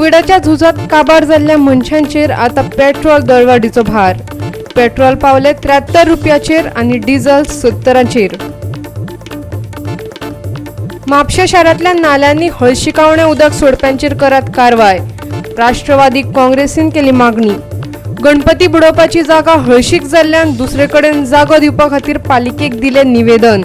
कोविडाच्या झुजात काबार जाल्ल्या मनशांचेर आतां पेट्रोल दरवाडीचो भार. पेट्रोल पावले 73 रुपयाचेर आनी डिझल 70चेर. म्हापशें शारांतल्या नाल्यांनी हळशिकावणें उदक सोडप्यांचेर करात कारवाय. राष्ट्रवादी काँग्रेसीन केली मागणी. गणपती बुडोवपाची जागा हळशीक जाल्ल्यान दुसरे कडेन जागो दिवपा खातीर पालिकेक दिलें निवेदन.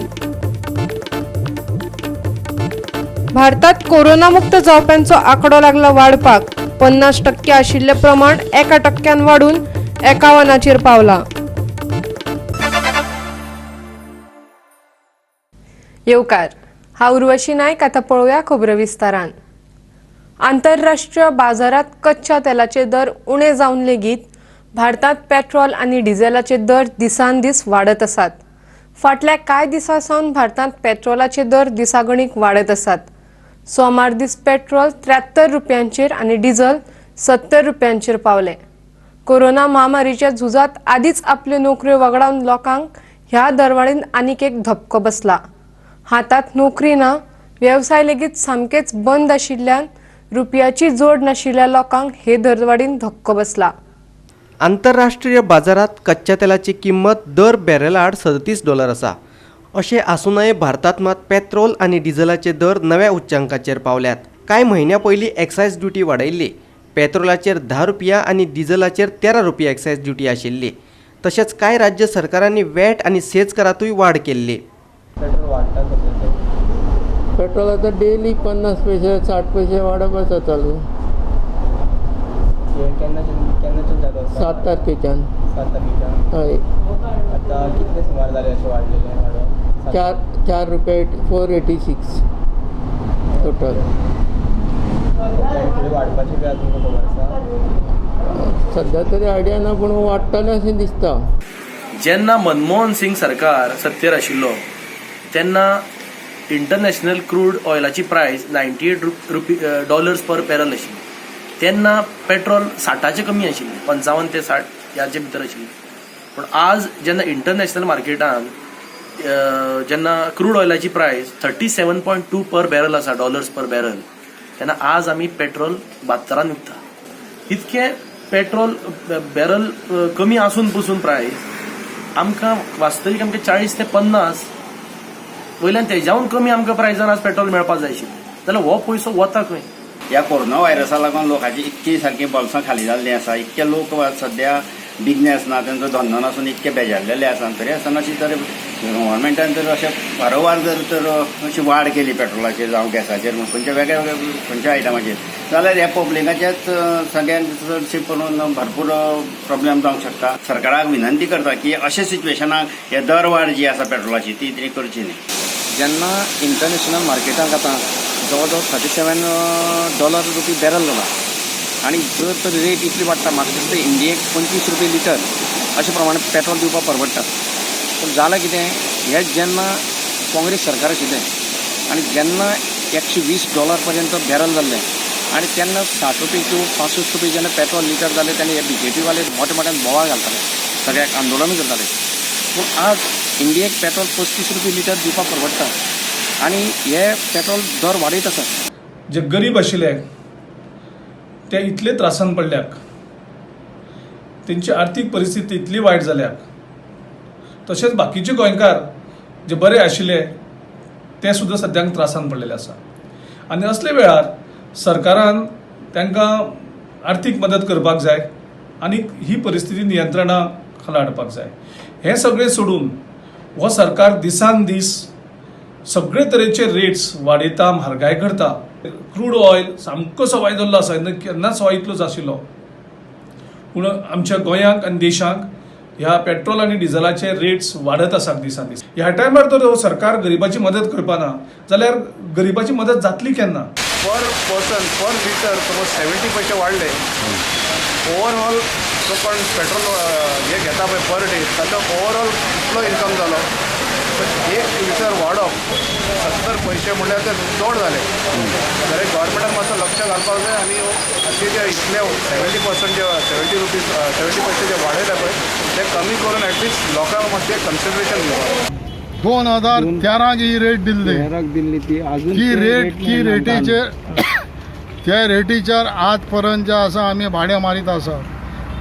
भारतात कोरोनामुक्त जावप्यांचो आंकडो लागला वाडपाक. 50% आशिल्लें प्रमाण 1% वाडून 51चेर पावला. येवकार, हांव उर्वशी नायक. आतां पळोवया खबरो विस्तारान. आंतरराष्ट्रीय बाजारात कच्च्या तेलाचे दर उणे जावन लेगीत भारतांत पेट्रोल आनी डिझेलाचे दर दिसान दीस वाडत आसात. फाटल्या कांय दिसां सावन भारतांत पेट्रोलाचे दर दिसागणीक वाडत आसात. सोमार दीस पेट्रोल 73 रुपयांचेर आनी डिझल 70 रुपयांचेर पावले. कोरोना महामारीच्या झुजात आदींच आपल्यो नोकऱ्यो वगडावन लोकांक ह्या दरवाडीन आनीक एक धपको बसला. हातांत नोकरी ना, वेवसाय लेगीत सामकेच बंद आशिल्ल्यान रुपयाची जोड नाशिल्ल्या लोकांक हे दरवाडीन धक्को बसला. आंतरराष्ट्रीय बाजारात कच्च्या तेलाची किंमत दर बॅरलाआड $37 आसा. अशें आसूनय भारतात मात पेट्रोल आनी डिझलाचे दर नव्या उच्चांकाचेर पावल्यात. कांय म्हयन्या पयलीं एक्सायज ड्युटी वाडयल्ली. पेट्रोलाचेर 10 रुपया आनी डिझलाचेर 13 रुपया एक्सायज ड्युटी आशिल्ली. तशेंच कांय राज्य सरकारांनी वॅट आनी सेज करांतूय वाड केल्ली. पेट्रोल वाडटा सध्या? पेट्रोल आतां डेली 50 पयशे, 60 पयशे वाडप आसा चालू. केन्नाच्यान चालू आसा? 7 तारखेच्यान. 7 तारखेच्यान? हय. आतां कितले सुमार जाले अशें वाडलेले वाडोवन? 4 रुपया, 486 टोटल. फुडें वाडपाची बी तुमकां खबर आसा? सद्या तरी आयडिया ना, पूण वाडटलें अशें दिसता. जेन्ना मनमोहन सिंग सरकार सत्तेर आशिल्लो तेन्ना इंटरनॅशनल क्रूड ऑयलाची प्रायस 98 rupee dollars per barrel आशिल्ली. तेन्ना पेट्रोल 60चे कमी आशिल्लें, 55 ते 60 ह्याचे भितर आशिल्लें. पूण आज जेन्ना इंटरनॅशनल मार्केटान जेन्ना क्रूड ऑयलाची प्रायस 37.2 per barrel आसा, डॉलर्स पर बॅरल, तेन्ना आज आमी पेट्रोल 72न विकता. इतकें पेट्रोल बॅरल कमी आसून पसून प्रायस आमकां वास्तवीक आमकां 40 ते 50 वयल्यान तेज्याहून कमी आमकां प्रायजान आज पेट्रोल मेळपाक जाय आशिल्लें. जाल्यार हो पयसो वता खंय? ह्या कोरोना व्हायरसा लागून लोकांची इतकी सारकी बोल्सां खाली जाल्लीं आसा. इतके लोक सद्या बिजनेस ना, तेंचो धंदो नासून इतके बेजारलेले आसा. तरी आसतना अशी तर गव्हर्मेंटान जर अशें वारंवार जर तर अशी वाड केली पेट्रोलाचेर जावं गॅसाचेर, खंयच्या वेगळ्या वेगळ्या खंयच्या आयटमाचेर, जाल्यार ह्या पब्लिकाचेच सगळ्यांत चडशें करून भरपूर प्रॉब्लेम जावंक शकता. सरकाराक विनंती करता की अशे सिच्युएशनाक हे दरवाड जी आसा पेट्रोलाची ती तरी करची न्ही. जेन्ना इंटरनॅशनल मार्केटाक आतां जवळ जवळ $37 रुपी बॅरल जाला आनी जर तर रेट इतली वाडटा, म्हाका दिसता इंडियेक 25 रुपये लिटर अशें प्रमाणे पेट्रोल दिवपाक परवडटा. पूण जालां कितें, हें जेन्ना काँग्रेस सरकार आशिल्लें आनी जेन्ना $120 पर्यंत बॅरल जाल्लें आनी तेन्ना 60 रुपये किंवा 65 रुपये जेन्ना पेट्रोल लिटर जालें, तेन्ना हे बीजेपी वाले मोठ्या मोठ्यान बोवाळ घालताले, सगळ्याक आंदोलनां करताले. पूण आज इंडियेक पेट्रोल 35 रुपये लिटर दिवपाक परवडटा आनी हे पेट्रोल दर वाडयत आसा. जे गरीब आशिल्ले ते इतले त्रासान पडल्यात, तेंची आर्थीक परिस्थिती इतली वायट जाल्या. तशेंच बाकीचे गोंयकार जे बरे आशिल्ले ते सुद्दां सद्याक त्रासान पडलेले आसा आनी असले वेळार सरकारान तांकां आर्थीक मदत करपाक जाय आनी ही परिस्थिती नियंत्रणा खाला हाडपाक जाय. हें सगळें सोडून हो सरकार दिसान दीस सगळे तरेचे रेट्स वाडयता, म्हारगाय करता. क्रूड ऑयल सामको सवाय जाल्लो आसा, केन्नाच सवाय इतलो आशिल्लो. पूण आमच्या गोंयांक आनी देशांक ह्या पेट्रोल आनी डिझलाचे रेट्स वाडत आसात दिसान दीस. ह्या टायमार जर हो सरकार गरिबाची मदत करपाना जाल्यार गरिबाची मदत जातली केन्ना? पर पर्सन पर लिटर समज 70 पयशे वाडले, ओवरऑल जो कोण पेट्रोल हे घेता पळय पर डे, ताचो ओवरऑल कितलो इन्कम जालो? तर एक लिटर वाडप 70 पयशे म्हणल्यार ते चड जाले. जाल्यार गव्हर्मेंटान मातसो लक्ष घालपाक जाय आनी हाचे जे इतले 70% जे ₹70, 70 पयशे जे वाडयले पळय, ते कमी करून एटलिस्ट लोकांक मातशें कन्सिडरेशन दिवपाक. 2013क ही रेट दिल्ली. दिल्ली ती अजून ती रेट ती रेटीचेर ते रेटीचेर आज पर्यंत जे आसा आमी भाडें मारीत आसा.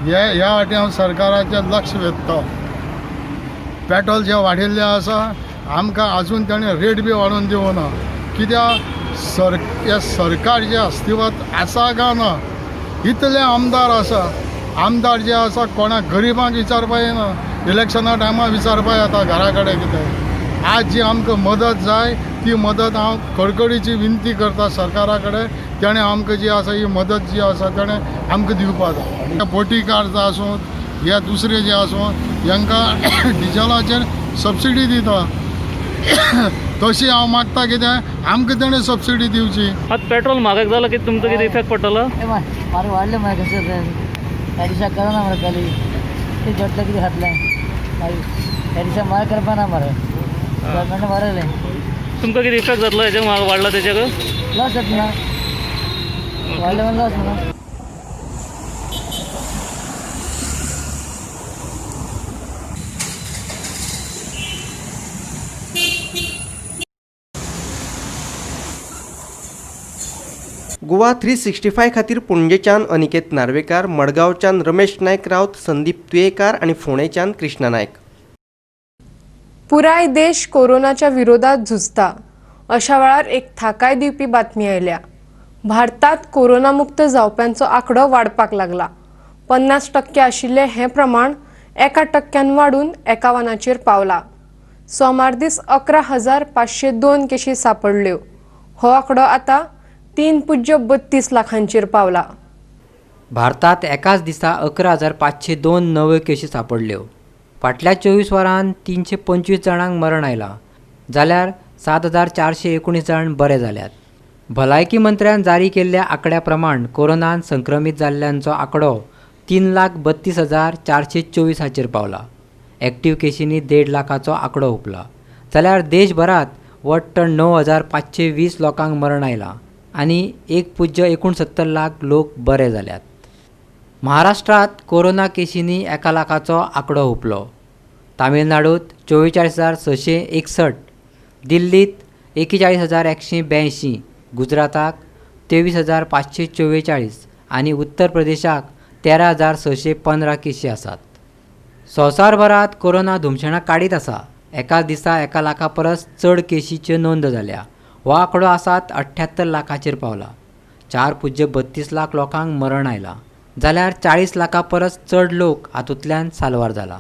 ह्या वाटेन हांव सरकाराचें लक्ष वेधता. पेट्रोल जें वाडिल्लें आसा आमकां आजून ताणें रेट बी वाडोवन दिवना. कित्याक हे सरकार जें अस्तित्वात आसा काय ना? इतले आमदार आसा, आमदार जे आसा कोणाक गरिबांक विचारपा येना, इलेक्शना टायमार विचारपा येता घरा कडेन कितें. आज जी आमकां मदत जाय ती मदत हांव कडकडीची विनंती करता सरकारा कडेन, तेणें आमकां जी आसा ही मदत जी आसा तेणें आमकां दिवपा जाय. बोटीकार जे आसूं हे दुसरे जे आसूं हांकां डिजलाचेर सबसिडी दिता, तशी हांव मागता कितें आमकां तेणें सबसिडी दिवची. आतां पेट्रोल म्हारग जालां, कितें तुमचो कितें इफेक्ट पडटलो? म्हारग वाडलें मागीर कशें तें ह्या दिसा कळना मरे खाली ते जोडलें कितें खातलें मागीर ह्या दिसा म्हारग करपा ना मरे, गव्हर्मेंटान वाडयलें. तुमकां कितें इफेक्ट जातलो हेजे म्हारग वाडला तेजेक? लॉस जाता ना, वाडलें म्हणजे लॉस न्हू. गोवा 365 खातीर पणजेच्यान अनिकेत नार्वेकार, मडगांवच्यान रमेश नायक रावत, संदीप तुयेकार आनी फोंडेच्यान कृष्णा नायक. पुराय देश कोरोनाच्या विरोधात झुजता अशा वेळार एक थाकाय दिवपी बातमी आयल्या. भारतात कोरोनामुक्त जावप्यांचो आंकडो वाडपाक लागला. 50% आशिल्लें हें प्रमाण 1% वाडून 51चेर पावला. सोमार दीस 11,502 केशी सापडल्यो. हो आंकडो आतां 3.32 लाखांचेर पावला. भारतात एकाच दिसा 11,502 नव्यो केशी सापडल्यो. फाटल्या 24 वरांत 325 जाणांक मरण आयलां, जाल्यार 7,419 जाण बरे जाल्यात. भलायकी मंत्र्यान जारी केल्ल्या आंकड्या प्रमाण कोरोनान संक्रमीत जाल्ल्यांचो आंकडो 3,32,424 हाचेर पावला. एक्टिव्ह केशींनी 1.5 लाखाचो आंकडो हुपला, जाल्यार देशभरांत वट्ट 9,520 लोकांक मरण आयलां आनी 1.69 लाख लोक बरे जाल्यात. महाराष्ट्रांत कोरोना केशींनी 1 लाखाचो आंकडो हुपलो. तामिळनाडूंत 44,661, दिल्लींत 41,182, गुजराताक 23,544 आनी उत्तर प्रदेशाक 13,615 केशी आसात. संवसारभरांत कोरोना धुमशेणां काडीत आसा. एका दिसा 1 लाखा परस चड केशीच्यो नोंद जाल्या. हो आंकडो आसात 78 लाखाचेर पावला. 4.32 लाख लोकांक मरण आयलां, जाल्यार 40 लाखां परस चड लोक हातूंतल्यान साल्वार जाला.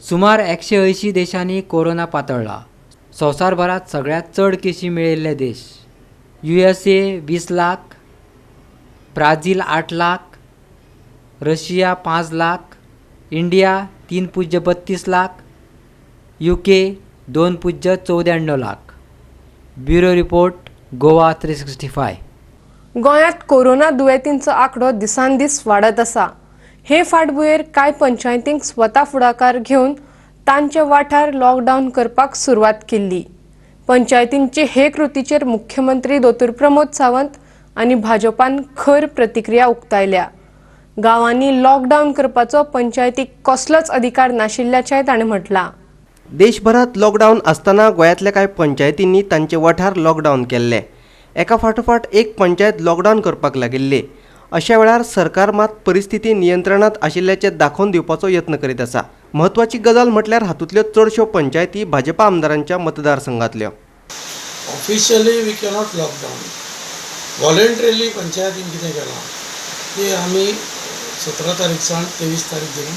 सुमार 180 देशांनी कोरोना पातळ्ळा. संवसारभरांत सगळ्यांत चड केशी मेळिल्ले देश USA 20 lakh, Brazil 8 lakh, Russia 5 lakh, India 3.32 lakh, UK 2.94 lakh. Bureau report, Goa 365. गोंयांत कोरोना दुयेंतींचो आंकडो दिसान दीस वाडत आसा. हे फाटभुंयेर कांय पंचायतींक स्वता फुडाकार घेवन तांचे वाठार लॉकडावन करपाक सुरवात केल्ली. पंचायतींचे हे कृतीचेर मुख्यमंत्री दोतोर प्रमोद सावंत आनी भाजपान खर प्रतिक्रिया उक्तायल्या. गांवांनी लॉकडावन करपाचो पंचायतीक कसलोच अधिकार नाशिल्ल्याचेंय ताणें म्हटलां. देशभरात लॉकडावन आसतना गोंयांतल्या कांय पंचायतींनी तांचे वाठार लॉकडावन केल्ले. एका फाटोफाट एक पंचायत लॉकडावन करपाक लागिल्ली. अशा वेळार सरकार मात परिस्थिती नियंत्रणांत आशिल्ल्याचें दाखोवन दिवपाचो यत्न करीत आसा. म्हत्वाची गजाल म्हटल्यार हातूंतल्यो चडश्यो पंचायती भाजपा आमदारांच्या मतदारसंघांतल्यो. Officially we cannot lockdown. Voluntarily पंचायतीन कितें केलां की आमी 17 तारीख सावन 23 तारीख धरून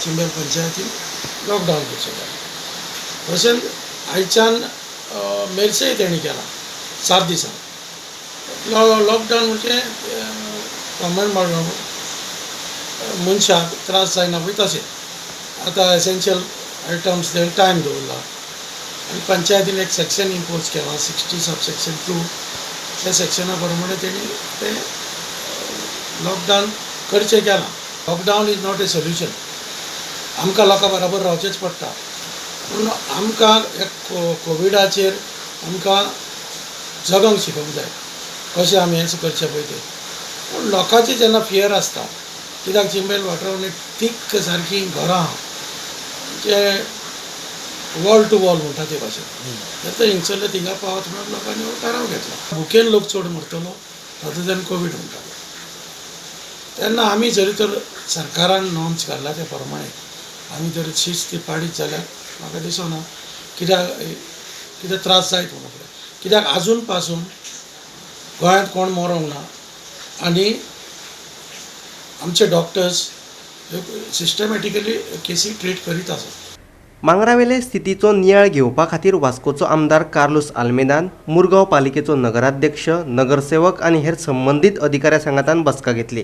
चिंबल पंचायतीन लॉकडावन करचें केलां. तशेंच आयच्यान मेरशेय तेणी केलां 7 दिसां लॉकडावन. म्हणजे कॉमन मनशाक त्रास जायना पळय तशें. आतां एसेन्शियल आयटम्स तेणी टायम दवरला आनी पंचायतीन एक सेक्शन इम्पोज केलां 60 सबसेक्शन 2. त्या सेक्शना प्रमाणे तेणी तें लॉकडावन करचें केलां. Lockdown is not a solution. आमकां लोकां बराबर रावचेंच पडटा, पूण आमकां कोविडाचेर आमकां जगोंक शिकोवंक जाय कशें आमी हें करचें पळय तें. पूण लोकांची जेन्ना फियर आसता, कित्याक चिंबेल वाठारांत तीक सारकीं घरां आहा जे वॉल टू वॉल म्हणटा ते भाशेन, तर ते हिंगसरले थिंगा पावत म्हणून लोकांनी हो थाराव घेतला. भुकेन लोक चड मरतलो रादर दॅन कोवीड म्हणटाले. तेन्ना आमी जरी तर सरकारान नॉर्म्स घाल्ला त्या प्रमाणे आमी जर शिस्त ती पाळीत जाल्यार म्हाका दिसना कित्याक कितें त्रास जायत म्हणून फुडें. कित्याक आजून पासून गोंयांत कोण मरोंक ना आनी आमचे डॉक्टर्स सिस्टमॅटिकली केसी ट्रीट करीत आसात. मांगरावेले स्थितीचो नियाळ घेवपा खातीर वास्कोचो आमदार कार्लूस आल्मेदान, मुरगांव पालिकेचो नगराध्यक्ष, नगरसेवक आनी हेर संबंदीत अधिकाऱ्या सांगातान बसका घेतली.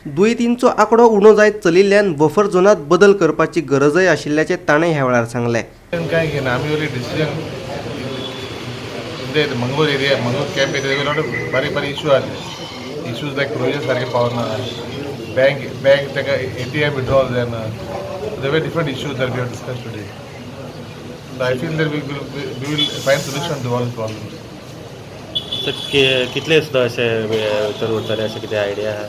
दुयेंतींचो आंकडो उणो जायत चलिल्ल्यान बफर झोनात बदल करपाची गरजय आशिल्ल्याचें ताणें ह्या वेळार सांगलें. काय घेना आमी only decision Mangalore area, Mangalore camp area बारीक बारीक इशू आसले. इशूज लायक प्रोविजन सारके पावना, बँक बँक ताका ATM withdrawal जायना. There were different issues that we have discussed today. So I feel that we will find solution to all these problems. Sir, कितले सुद्दां अशें तर उरतले अशें कितें आयडिया आहा?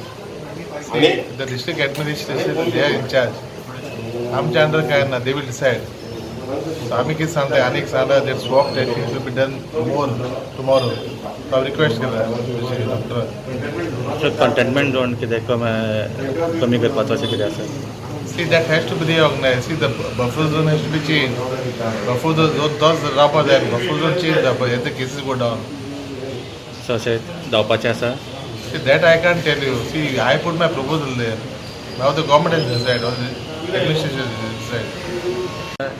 The district administration, they are in charge. आमच्या अंडर काय ना, they will decide. So आमी कितें सांगता आनी एक सांगता that swab testing will be done more tomorrow. So हांव रिक्वेस्ट केला डॉक्टर. सर, कंटेनमेंट झोन कितें कमी करपाचो अशें कितें आसा? See, that has to be reorganized. See, the buffer zone has to be changed. Buffer zone तोच रावपा जाय, buffer zone change जावपा जाय, the cases go down. So अशें जावपाचें आसा? See, that I can't tell you. See, I put my proposal there. Now the government has decided, or the administration has decided.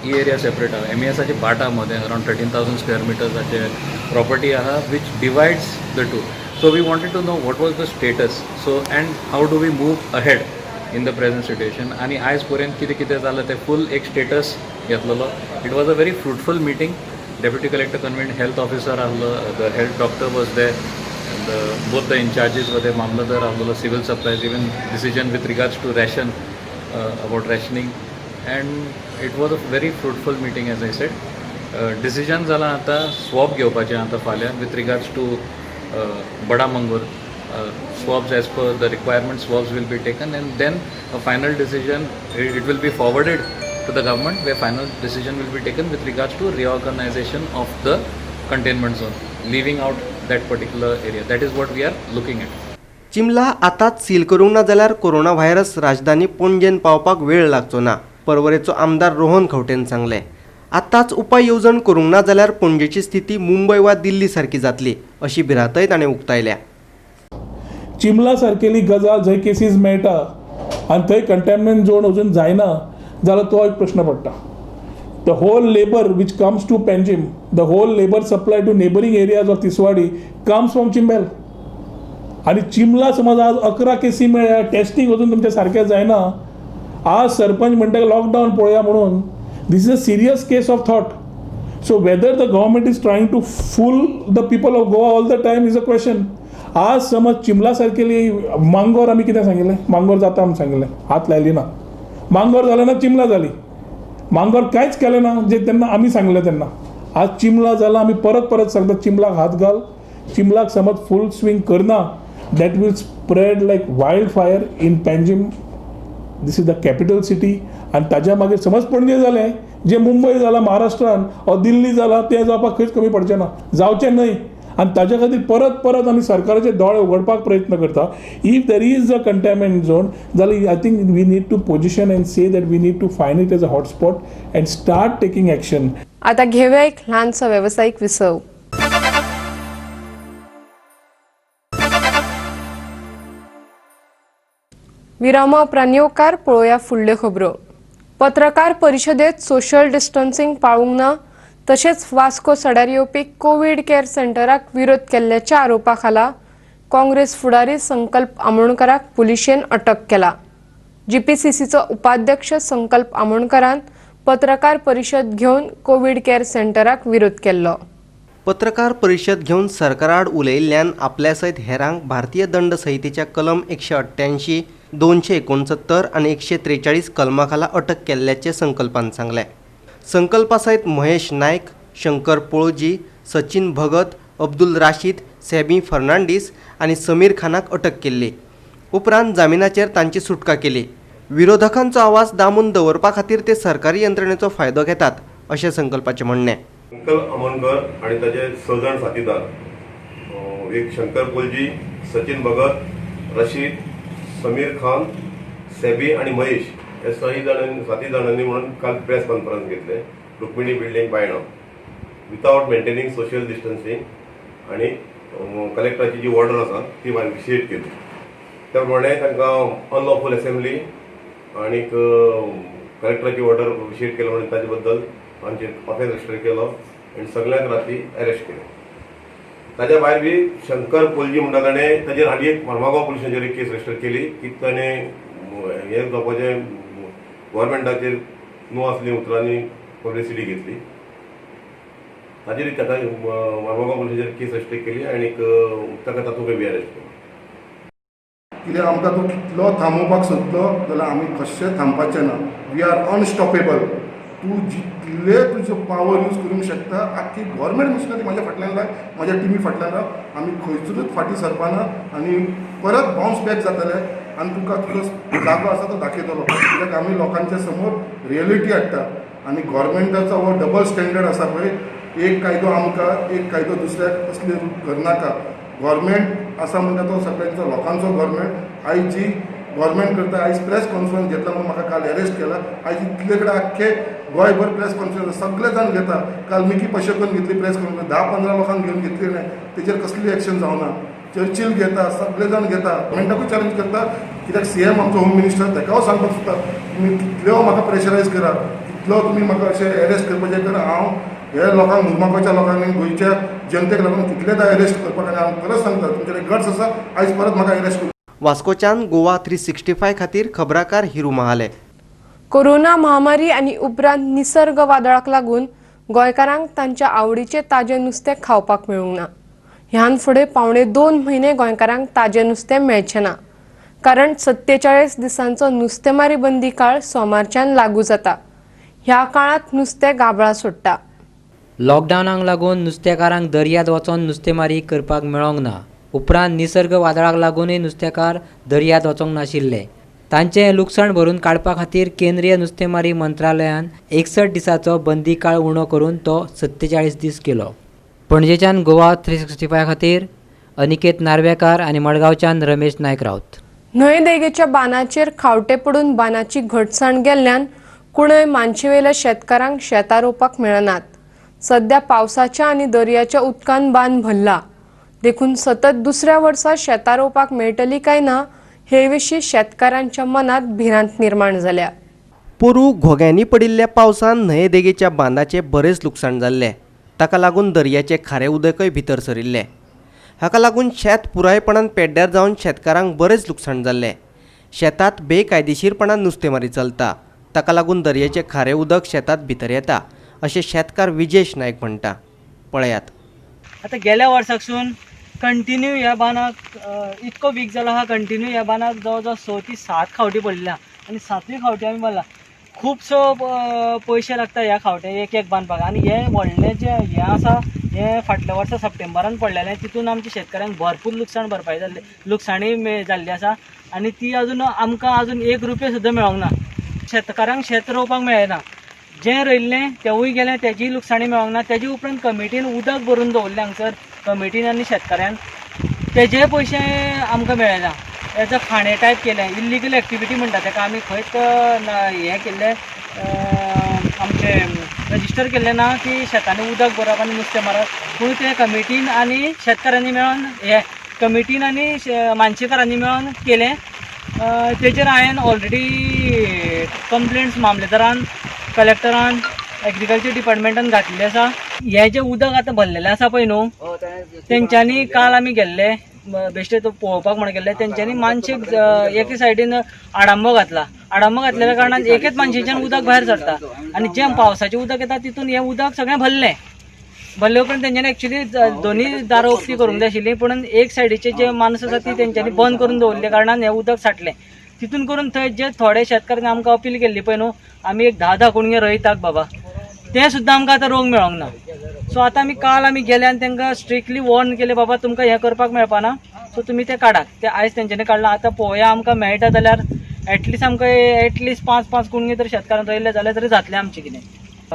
He area separate आहा. एमईएसाची part आहा मदें around 13,000 square मिटर्साचे property आहा which divides the two. So we wanted to know what was the status, so and how do we move ahead in the present situation. आनी आयज पर्यंत कितें कितें जालां तें फूल एक स्टेटस घेतलेलो. It was a very fruitful meeting. Deputy collector convened, health officer आहलो, the health doctor was there, the both the incharges were there, मामलतदार आहलो, civil supplies, even decision with regards to ration, about rationing, and it was a very fruitful meeting as I said. Decision जाला आतां swab घेवपाचें आतां फाल्यां with regards to Bada Mangor. Swabs as per the requirement, swabs will be taken and then a final decision, it will be forwarded to the government where final decision will be taken with regards to reorganization of the containment zone, leaving out that particular area. That is what we are looking at. Chimla आतांच seal करूंक ना जाल्यार corona virus राजधानी पणजेन पावपाक वेळ लागचो ना, पर्वरेचो आमदार रोहन खंवटेन सांगलें. आतांच उपाय येवजण करूंक ना जाल्यार पणजेची स्थिती मुंबय वा दिल्ली सारकी जातली अशी भिरांतय ताणें उक्तायल्या. चिमला सारकेली गजाल जंय केसीस मेळटा आनी थंय कंटेनमेंट झोन अजून जायना जाल्यार तो एक प्रश्न पडटा. The whole labour which comes to Panjim, the whole labour supply to neighbouring areas of Tiswadi comes from Chimbel. आनी चिमला समज आज 11 केसी मेळ्ळ्या, टेस्टींग अजून तुमचें सारकें जायना. आज सरपंच म्हणटा लॉकडावन पळोवया म्हणून. This is a serious case of thought. So whether the government is trying to fool the people of Goa all the time is a question. आज समज चिमला सारकेली मांगोर आमी कितें सांगिल्लें, मांगोर जाता आमी सांगिल्लें, हात लायली ना, मांगोर जालें ना, चिमला जाली, मांगोर कांयच केलें ना जे तेन्ना आमी सांगलें तेन्ना. आज चिमला जाला, आमी परत परत सांगता चिमलाक हात घाल, चिमलाक समज फूल स्विंग करना, that will spread like wild fire in Panjim. This is the capital city. आनी ताज्या मागीर समज पणजे जालें, जें मुंबय जालां महाराष्ट्रान वा दिल्ली जालां तें जावपाक खंयच कमी पडचें ना, जावचें न्हय. आनी ताज्या खातीर परत परत आमी सरकाराचे दोळे उगडपाक प्रयत्न करता. If there is a containment zone जाल्यार I think we need to position and say that we need to find it as a hotspot and start taking action. आतां घेवया एक ल्हानसो वेवसायीक विसव. विरामा उपरांत येवकार पळोवया फुडल्यो खबरो. पत्रकार परिशदेत सोशल डिस्टन्सिंग पाळूंक ना तशेंच वास्को सड्यार येवपी कोवीड केअर सेंटराक विरोध केल्ल्याच्या आरोपा खाला काँग्रेस फुडारी संकल्प आमोणकराक पुलिशेन अटक केला. जीपीसीसीचो उपाध्यक्ष संकल्प आमोणकरान पत्रकार परिशद घेवन कोवीड केअर सेंटराक विरोध केल्लो. पत्रकार परिशद घेवन सरकाराआड उलयिल्ल्यान आपल्या सयत हेरांक भारतीय दंड संहितेच्या कलम 188, 269 आनी 143 कलमा खाला अटक केल्ल्याचें संकल्पान सांगलें. संकल्पा सयत महेश नायक, शंकर पोळजी, सचिन भगत, अब्दुल राशीद, सॅमी फर्नांडीस आनी समीर खानाक अटक केल्ली. उपरांत जामिनाचेर तांची सुटका केली. विरोधकांचो आवाज दामून दवरपा खातीर ते सरकारी यंत्रणेचो फायदो घेतात अशें संकल्पाचें म्हणणें. संकल्प आमोणकर आनी ताचे 6 जाण साथीदार एक शंकर पोलजी, सचिन भगत, रशीद, समीर खान, सेबी आनी महेश हे सही जाणांनी, सातय जाणांनी म्हणून काल प्रेस कॉन्फरन्स घेतले Rukmini building, Baina, without maintaining social distancing आनी कलेक्टराची जी ऑर्डर आसा ती व्हायलेट केली. त्या प्रमाणे तांकां अनलॉफूल असेंब्ली आनीक कलेक्टराची ऑर्डर विशेट केली म्हणून ताजे बद्दल आमचे ऑफेन्स रजिस्टर केलो आनी सगळ्यांक राती अरेस्ट केले. ताज्या भायर बी शंकर पोलजी म्हणटा ताणें ताजेर हाली एक मर्मागांव पुलिसांचेर एक केस रजिस्टर केली की ताणें हें जावपाचें गोवोरमेंटाचेर न्हू असली उतरांनी पब्लिसिटी घेतली. ताजेर ताका मर्मागांव पुलिसांचेर केस रजिस्टर केली आनीक ताका तातूंत बी अरेस्ट केलो. कित्याक आमकां तूं कितलो थांबोवपाक सोदलो जाल्यार आमी कशें थांबपाचें ना. We are unstoppable. तूं जितले तुजो पावर यूज करूंक शकता, आख्खी गव्हर्मेंट मशिनरी म्हाज्या फाटल्यान लाय, म्हाज्या टिमी फाटल्यान राव, आमी खंयसरूच फाटीं सरपाना आनी परत बावन्स बॅक जातले आनी तुका तुजो जागो आसा तो दाखयतलो. कित्याक आमी लोकांच्या समोर रियलिटी हाडटा आनी गव्हर्मेंटाचो हो डबल स्टँडर्ड आसा पळय, एक कायदो आमकां, एक कायदो दुसऱ्याक, असले करनाका. गव्हर्मेंट आसा म्हणटा तो सगळ्यांचो लोकांचो गव्हर्मेंट. आयज जी गव्हर्मेंट करता, आयज प्रेस कॉन्फरन्स घेतला म्हणून म्हाका काल अरेस्ट केला. आयज इतले कडेन आख्खे गोंयभर प्रेस कॉन्फरन्स सगळे जाण घेता. काल मिकी पशेकोन घेतली प्रेस कॉन्फरन्स, 10-15 लोकांक घेवन घेतली न्हय, तेजेर कसली एक्शन जावना. चर्चील घेता, सगळे जाण घेता, गव्हर्मेंटाकूय चॅलेंज करता. कित्याक सीएम आमचो होम मिनिस्टर ताकाय सांगपाक सोदता, तुमी कितल्यो म्हाका प्रेशरायज करा, कितलो तुमी म्हाका अशें अरेस्ट करपाचें करा, हांव हे लोकांक, मुरमागांवच्या लोकांनी, गोंयच्या जनतेक लागून कितलेदा अरेस्ट करपाक आनी हांव खरेंच सांगता तुमचे कडेन गट्स आसा, आयज परत म्हाका अरेस्ट करूं. वास्कोच्यान गोवा 365 खातीर खबराकार हिरू महाले. कोरोना महामारी आनी उपरांत निसर्ग वादळाक लागून गोंयकारांक तांच्या आवडीचें ताजें नुस्तें खावपाक मेळूंक ना. ह्यान फुडें 1.75 म्हयने गोंयकारांक ताजें नुस्तें मेळचें ना, कारण 47 दिसांचो नुस्तेमारी बंदी काळ सोमारच्यान लागू जाता. ह्या काळांत नुस्तें गाबळां सोडटा. लॉकडावनाक लागून नुस्तेकारांक दर्यांत वचोन नुस्तेमारी करपाक मेळोंक ना. उपरांत निसर्ग वादळाक लागूनय नुस्तेकार दर्यांत वचोंक नाशिल्ले. तांचें लुकसाण भरून काडपा खातीर केंद्रीय नुस्तेमारी मंत्रालयान 61 दिसाचो बंदी काळ उणो करून तो 47 दीस केलो. पणजेच्यान गोवा 365 खातीर अनिकेत नार्वेकार आनी मडगांवच्यान रमेश नायक राऊत. न्हंय देगेच्या बांदाचेर खावटे पडून बांदाची घटसाण गेल्ल्यान कुणय मानशेवेल्या शेतकारांक शेतां रोवपाक मेळनात. सध्या पावसाच्या आनी दर्याच्या उदकान बांद भरला, देखून सतत दुसऱ्या वर्सा शेतां रोवपाक मेळटली काय ना हे विशीं शेतकारांच्या मनात भिरांत निर्माण जाल्या. पोरू घोग्यांनी पडिल्ल्या पावसान न्हंये देगेच्या बांदाचें बरेंच लुकसाण जाल्लें. ताका लागून दर्याचें खारें उदकय भितर सरिल्लें. हाका लागून शेत पुरायपणान पेड्ड्यार जावन शेतकारांक बरेंच लुकसाण जाल्लें. शेतांत बेकायदेशीरपणान नुस्तेमारी चलता, ताका लागून दर्याचें खारें उदक शेतांत भितर येता अशें शेतकार विजेश नायक म्हणटा. पळयात, आतां गेल्या वर्साकसून कंटिन्यू ह्या बांदाक इतको वीक जाला आहा, कंटिन्यू ह्या बांदाक जवळ जवळ 6 ते 7 खावटी पडल्या आनी 7वी खावटी आमी मारला. खुबसो पयशे लागता ह्या खावटे एक एक बांदपाक. आनी हे व्हडलें जें हें आसा हें फाटल्या वर्सा सप्टेंबरान पडलेलें, तितून आमच्या शेतकऱ्यांक भरपूर लुकसाण भरपाई जाल्ली, लुकसाणी जाल्ली आसा आनी ती अजून आमकां अजून 1 रुपया सुद्दां मेळोंक ना. शेतकारांक शेत रोवपाक मेळना, जें रोयल्लें तेवूय गेलें, तेजी लुकसाणी मेळोंक ना. तेजे उपरांत कमिटीन उदक भरून दवरलें हांगसर, कमिटीन आनी शेतकाऱ्यान, तेजे पयशे आमकां मेळना. एज अ खाणें टायप केलें, इल्लिगल एक्टिविटी म्हणटा तेका, आमी खंयच हें केल्लें आमचें रजिस्टर केल्लें ना की शेतांनी उदक भरप आनी नुस्तें मारप. पूण तें कमिटीन आनी शेतकारांनी मेळोन हें कमिटीन आनी मानशेकारांनी मेळोन केलें. तेजेर हांवें ऑलरेडी कंप्लेंट्स मामलेदारान, कलेक्टरान, एग्रीकल्चर डिपार्टमेंटान घातलेलें आसा. हें जें उदक आतां भरलेलें आसा पळय न्हू, तेंच्यांनी काल आमी गेल्ले बेश्टे तो पळोवपाक म्हण गेल्ले, तेंच्यांनी मानशेक एके सायडीन आडांबो घातला. आडांबो घातलेल्या कारणान एकेच मानशेच्यान उदक भायर सरता आनी जें पावसाचें उदक येता तितून हें उदक सगळें भरलें. भरले उपरांत तेंच्यांनी एक्चुली दोनी दारां उक्ती करूंक जाय आशिल्ली, पूण एक सायडीचे जे माणस आसा ती तेंच्यांनी बंद करून दवरले कारणान हें उदक साठलें. तितून करून थंय जे थोडे शेतकारांनी आमकां अपील केल्ली पळय न्हू, आमी एक 10-10 कुणगे रोयतात बाबा, तें सुद्दां आमकां आतां रोग मेळोंक ना. सो आतां आमी काल आमी गेले आनी तांकां स्ट्रिक्टली वॉर्न केलें, बाबा तुमकां हें करपाक मेळपाना, सो तुमी तें काडात. तें आयज तेंच्यांनी काडलां. आतां पळोवया आमकां मेळटा जाल्यार एटलिस्ट आमकां एटलिस्ट 5-5 कुणगे तर शेतकारान रोयले जाल्यार तरी जातलें आमचें कितें.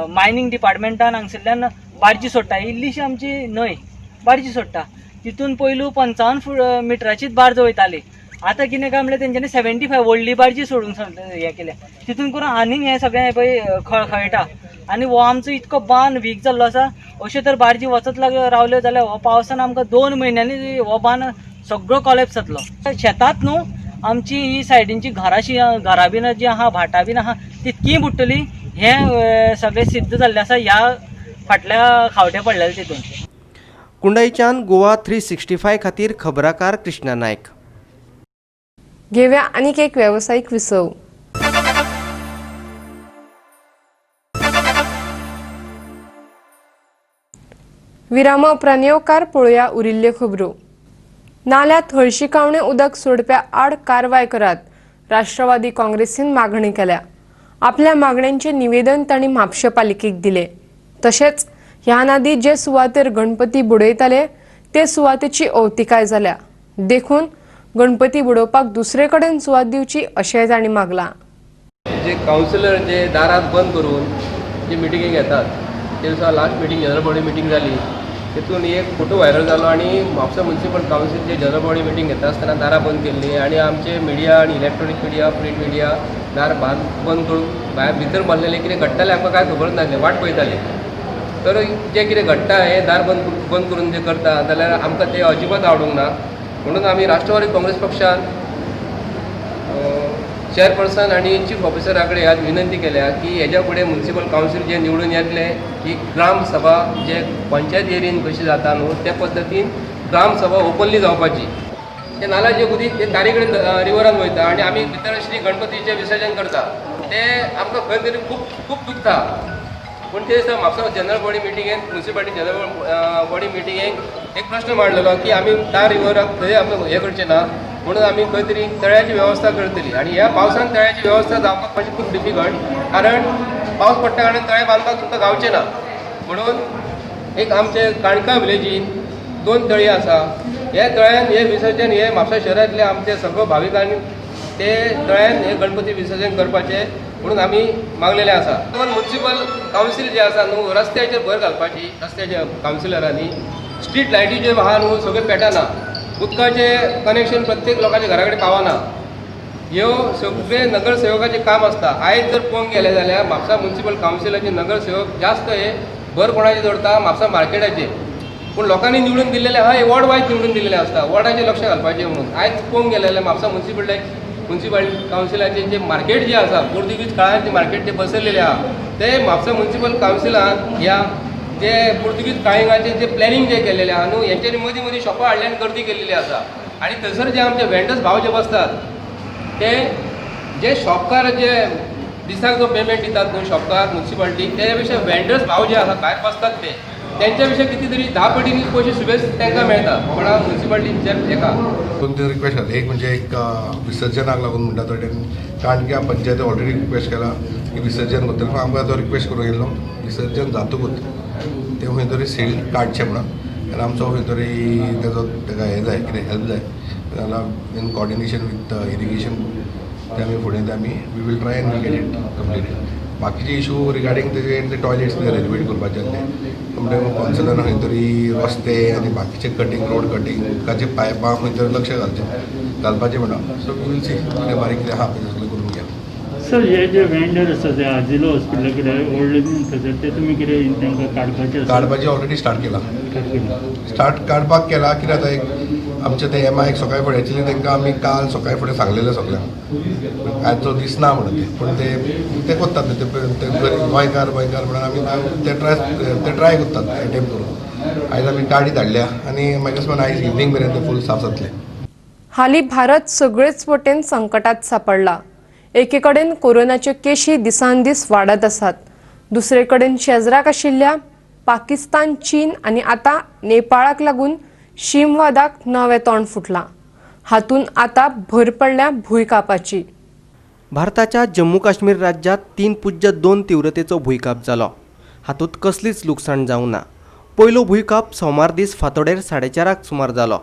मायनींग डिपार्टमेंटान हांगसरल्यान बार्जी सोडटा, इल्लीशी आमची न्हंय बार्जी सोडटा, तितून पयलू 55 मिटराचीच बार्ज वयताली. आतां कितें काय म्हणल्यार तेंच्यांनी 75 व्हडली बार्जी सोडूंक हें केलें. तितून करून आनीक हें सगळें पळय खळखळटा आनी हो आमचो इतको बांद वीक जाल्लो आसा. अश्यो तर बार्जी वचत रावल्यो जाल्यार हो पावसान आमकां 2 म्हयन्यांनी हो बांद सगळो कॉलेप्स जातलो. शेतात न्हू आमची ही सायडींची घरां बीन जी आहा, भाटां बीन आहा, तितकीय बुडटली हें सगळें सिद्ध जाल्लें आसा ह्या फाटल्या खावटे पडलेले तितून. कुंडईच्यान गोवा 365 खातीर खबराकार कृष्णा नायक. घेव्या आनीक एक वेवसायीक विसव. विरामा उपरांत येवकार पळोवया उरिल्ल्यो खबरो. नाल्यात हळशिकावणें उदक सोडप्या आड कारवाय करात, राष्ट्रवादी काँग्रेसीन मागणी केल्या. आपल्या मागण्यांचें निवेदन तांणी म्हापशें पालिकेक दिलें. तशेंच ह्या आदीं जे सुवातेर गणपती बुडयताले ते सुवातेची अवतिकाय जाल्या, देखून गणपती बुडोवपाक दुसरे कडेन सुवात दिवची अशेंय तांणी मागलां. जे कावन्सिलर जे दारात बंद करून जे मिटिंगी घेतात ते दिसा last meeting general body meeting जाली, तितून एक फोटो व्हायरल जालो आनी म्हापसा म्युनिसिपल कावन्सील जे जनरल बॉडी मिटींग घेता आसतना दारां बंद केल्ली आनी आमचे मिडिया आनी इलेक्ट्रॉनीक मिडिया, प्रिंट मिडिया दार बंद करून भायर भितर बसलेले कितें घडटालें आमकां कांय खबर नासलें, वाट पळयताले. तर जें कितें घडटा हें दार बंद करून जें करता जाल्यार आमकां तें अजिबात आवडूंक ना. म्हणून आमी राष्ट्रवादी काँग्रेस पक्षान चेअरपर्सन आनी चीफ ऑफिसरा कडेन आज विनंती केल्या की हेज्या फुडें म्युनिसिपल कावन्सील जे निवडून येतले की ग्रामसभा जे पंचायत एरियेन कशी जाता न्हू त्या पद्दतीन ग्रामसभा ओपनली जावपाची. ते नाल्याचे उदीक ते तारी कडेन रिवरान वयता आनी आमी भितर श्री गणपतीचें विसर्जन करता, तें आमकां खंय तरी खूब खूब दुखता. पूण ते दिसा म्हापसा जनरल बॉडी मिटिंगेन, म्युनिसिपालिटी जनरल बॉडी मिटिंगेक एक प्रश्न मांडलेलो की आमी तार रिवराक थंय आमी हें करचें ना म्हणून आमी खंय तरी तळ्याची वेवस्था करतली. आनी ह्या पावसान तळ्याची वेवस्था जावपाक मातशी खूब डिफिकल्ट, कारण पावस पडटा कारणान तळें बांदपाक तुमकां गावचें ना. म्हणून एक आमचे काणका विलेजीन 2 तळी आसा, ह्या तळ्यान हे विसर्जन हे म्हापसा शहरांतले आमचे सगळे भाविकांनी ते तळ्यान हे गणपती विसर्जन करपाचें म्हणून आमी मागलेलें आसा. म्युनिसिपल कावन्सील जे आसा न्हू रस्त्याचेर भर घालपाची, रस्त्याच्या कावन्सिलरांनी स्ट्रीट लायटी जे आहा न्हू सगळें पेटना, उदकाचें कनेक्शन प्रत्येक लोकांच्या घरा कडेन पावना, ह्यो सगळे नगरसेवकाचें काम आसता. आयज जर पळोवंक गेलें जाल्यार म्हापसा म्युनिसिपल कावन्सिलाचे नगरसेवक जास्त हे भर कोणाचे दवरता म्हापसा मार्केटाचे, पूण लोकांनी निवडून दिल्लेले आहा हे वॉर्ड वायज निवडून दिल्लेले आसता, वॉर्डाचें लक्ष घालपाचें. म्हणून आयज पळोवंक गेलें जाल्यार म्हापसा म्युनिसिपल कावन्सिलाचें जें मार्केट जें आसा पोर्तुगीज काळान जें मार्केट जें बसयलेलें आहा तें म्हापसा म्युनिसिपल कावन्सिलान ह्या जे पोर्तुगीज काळिंगाचें जे प्लॅनिंग जें केलेलें आहा न्हू हेंच्यांनी मदीं मदीं शॉपां हाडली आनी गर्दी केलेली आसा. आनी थंयसर जे आमचे वेंडर्स भाव जे बसतात ते जे शॉपकार जे दिसाक जो पेमेंट दितात न्हू शॉपकार म्युनिसिपालिटीक तेच्या पेक्षा वेंडर्स भाव जे आसा भायर बसतात ते तेंच्या पेक्षा कितें तरी 10 पटींनी पयशे सुबेज तांकां मेळटा कोणा म्युनिसिपालिटीच्या हेका. 2-3 रिक्वेस्ट आसा. एक म्हणजे एक विसर्जनाक लागून म्हणटा तो काणक्या पंचायती ऑलरेडी रिक्वेस्ट केला की विसर्जन करतले, पूण आमकां तो रिक्वेस्ट करूंक येयल्लो विसर्जन जातकूच ते खंय तरी सील काडचें म्हणून, आनी आमचो खंय तरी तेजो तेका हें जाय कितें हेल्प जाय जाल्यार इन कॉर्डिनेशन विथ इरिगेशन ते आमी फुडें ते आमी we will try and will get it completed. बाकीचे इशू रिगार्डींग तेजे ते टॉयलेट्स बी रेनोवेट करपाचे आसले म्हणटकीर कावन्सिलरान खंय तरी रस्ते आनी बाकीचे कटींग, रोड कटींग, उदकाचे पायपां खंय तरी लक्ष घालपाचें म्हणा. सो we will see कितें बारीक कितें आहा पळय सगळें करून घेया. सर, हे जे वेंडर आसा ते आजिलो हॉस्पिटला कडेन ओल्ड थंयसर ते तुमी कितें तांकां काडपाचें आसा? काडपाचें ऑलरेडी स्टार्ट केलां, स्टार्ट काडपाक केलां. कितें जाता एक आमचे ते एम I सकाळी फुडें एक्चुली तांकां आमी काल सकाळी फुडें सांगलेलें सगळ्यांक आयचो दीस ना म्हणून ते, पूण ते करतात ते गोंयकार गोंयकार म्हणून आमी ते ट्राय करतात एटेम्प करून. आयज आमी गाडी धाडल्या आनी मागीर सुमार आयज इवनींग मेरेन ते फूल साफ जातले. हालीं भारत सगळेच वटेन संकटात सापडला. एकेकडेन कोरोनाच्यो केशी दिसान दीस वाडत आसात, दुसरे कडेन शेजराक आशिल्ल्या पाकिस्तान, चीन आनी आतां नेपाळाक लागून शीमवादाक नवें तोंड फुटलां. हातूंत आतां भर पडल्या भुंयकांपाची. भारताच्या जम्मू काश्मीर राज्यांत 3.2 तीव्रतेचो भुंयकांप जालो. हातूंत कसलीच लुकसाण जावंक ना. पयलो भुंयकांप सोमार दीस फांतोडेर 4:30 सुमार जालो.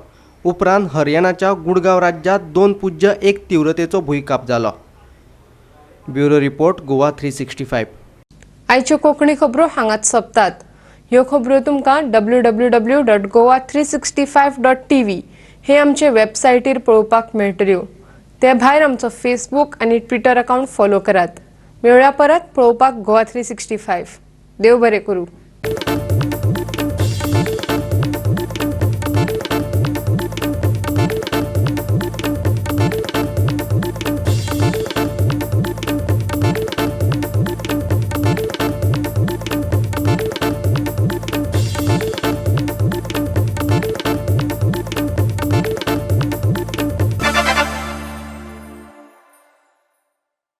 उपरांत हरियाणाच्या गुडगांव राज्यांत 2.1 तीव्रतेचो भुंयकांप जालो. Bureau report, Goa 365. आयच्यो कोंकणी खबरो हांगाच सोंपतात. ह्यो खबरो तुमकां www.goa365.tv हे आमचे वेबसायटीर पळोवपाक मेळटल्यो. ते भायर आमचो फेसबूक आनी ट्विटर अकावंट फॉलो करात. मेळया परत पळोवपाक गोवा 365. देव बरें करूं.